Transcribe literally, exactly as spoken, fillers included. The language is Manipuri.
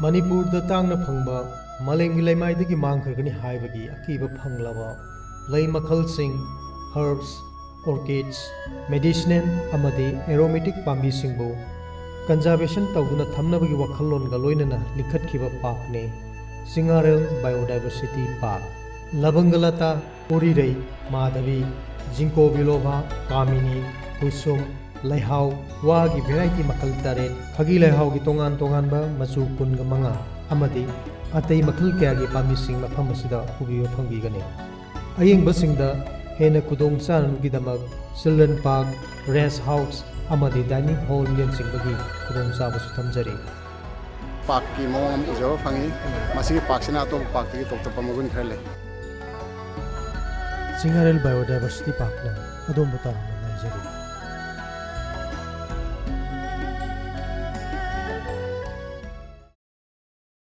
ꯃꯅꯤꯄꯨꯔꯗ ꯇꯥꯡꯅ ꯐꯪꯕ, ꯃꯥꯂꯦꯝꯒꯤ ꯂꯩꯃꯥꯏꯗꯒꯤ ꯃꯥꯡꯈ꯭ꯔꯒꯅꯤ ꯍꯥꯏꯕꯒꯤ ꯑꯀꯤꯕ ꯐꯪꯂꯕ ꯂꯩ ꯃꯈꯜꯁꯤꯡ, herbs, orchids, medicinal ꯑꯃꯗꯤ aromatic ꯄꯥꯝꯕꯤꯁꯤꯡꯕꯨ conservation ꯇꯧꯗꯨꯅ ꯊꯝꯅꯕꯒꯤ ꯋꯥꯈꯜꯂꯣꯟꯒ ꯂꯣꯏꯅꯅ ꯂꯤꯡꯈꯠꯈꯤꯕ parkꯅꯤ ꯆꯤꯡꯉꯥꯔꯦꯜ Biodiversity Park꯫ ꯂꯕꯪꯒ ꯂꯇꯥ, ꯎꯔꯤꯔꯩ, ꯃꯥꯙꯕꯤ, ꯖꯤꯡꯀꯣ ꯕꯤꯂꯣꯚꯥ, ꯀꯥꯃꯤꯅꯤ, ꯀꯨꯁꯨꯝ, ꯂꯩꯍꯥꯎ, ꯋꯥꯒꯤ variety ꯃꯈꯜ ꯇꯔꯦꯠ, ꯈꯥꯒꯤ ꯂꯩꯍꯥꯎꯒꯤ ꯇꯣꯉꯥꯟ ꯇꯣꯉꯥꯟꯕ ꯃꯆꯨ ꯀꯨꯟꯒ ꯃꯉꯥ ꯑꯃꯗꯤ ꯑꯇꯩ ꯃꯈꯜ ꯀꯌꯥꯒꯤ ꯄꯥꯝꯕꯤꯁꯤꯡ ꯃꯐꯝ ꯑꯁꯤꯗ ꯎꯕꯤꯕ ꯐꯪꯕꯤꯒꯅꯤ꯫ ꯑꯌꯦꯡꯕꯁꯤꯡꯗ ꯍꯦꯟꯅ ꯈꯨꯗꯣꯡ ꯆꯥꯅꯕꯒꯤꯗꯃꯛ children park, rest house ꯑꯃꯗꯤ dining hallꯅꯆꯤꯡꯕꯒꯤ ꯈꯨꯗꯣꯡꯆꯥꯕꯁꯨ ꯊꯝꯖꯔꯤ꯫ Parkꯀꯤ ꯃꯑꯣꯡ ꯑꯃ ꯎꯖꯕ ꯐꯪꯉꯤ꯫ ꯃꯁꯤꯒꯤ parkꯁꯤꯅ ꯑꯇꯣꯞꯄ parkꯇꯒꯤ ꯇꯣꯞ ꯇꯣꯞꯄ ꯃꯒꯨꯟ ꯈꯔ ꯂꯩ꯫ ꯆꯤꯡꯉꯥꯔꯦꯜ Biodiversity Parkꯅ ꯑꯗꯣꯝꯕꯨ ꯇꯔꯥꯝꯅ ꯉꯥꯏꯖꯔꯤ꯫